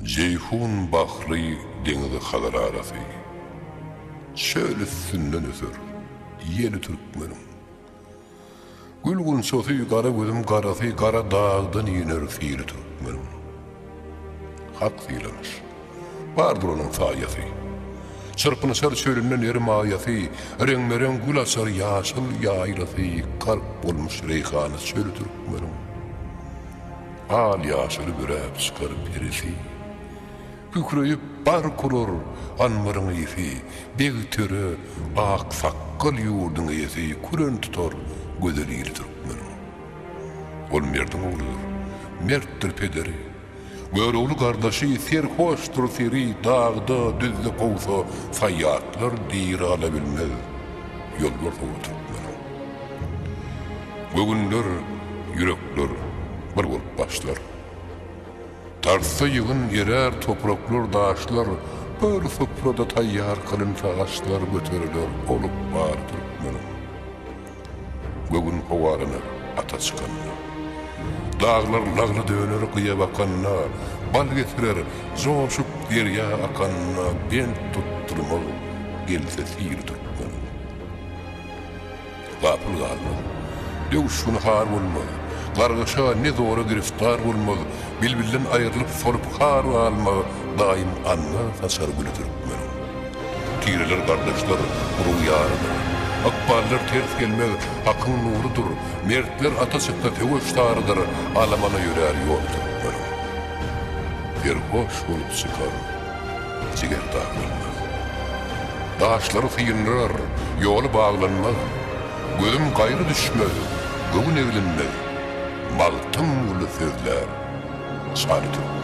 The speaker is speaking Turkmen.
Jeýhun bahry deňizi Hazar arasy, Çöl üstünden öser ýeli türkmeniň. Gül gunçasy, gara gözüm garasy, Gara dagdan iner sili türkmeniň. Hak sylamyş, bardyr onuň saýasy. Çyrpynyşar çölünde neri maýasy, Reňbe-reň gül açar ýaşyl ýaýlasy, Gark bolmuş reýhany çöli türkmeniň. Al-ýaşyly büräp çykar perisi. Kükreýip bark urar anbaryň ysy, Beg töre, ak sakgal ýurduň eýesi Küren tutar gözel ili türkmeniň. Ol merdiň ogludyr, mertdir pederi. Görogly gardaşy serhoşdyr seri, Dagda, düzde kowsa saýatlar diri alabilmez Ýolbars ogly türkmeniň. Göwünler, ýürekler bir bolup başlar. Tartsa ýygyn erär topraklar, daşlar, Bir suprada taýýar kylynsa aşlar Göteriler ol ykbaly türkmeniň. Göwün howalanar ata çykanda. Daglar lagla döner gyýa bakanda, Bal getirer joşup derýa akanda Bent tutdurmaz gelse sili türkmeniň. Gapyl galmaz. Döwüş güni har bolmaz. Gargyşa ne zora giriftar bolmaz. Bilbilden aýrylyp solup har galmaz. Daýym anbar saçar güli türkmeniň. Tireler gardaşlar urug ýarydyr. Ykballar ters gelmez Hakyň nurudyr. Mertler ata çyksa söweş sarydyr. Alamana ýörär ýoly türkmeniň. Serhoş bolup çykar. Jiger daglanmaz. Daşlary syndyrar, ýoly baglanmaz. Gözüm gaýry düşmez, göwün eglenmez. Magtymguly sözlär, Çary Türkmen.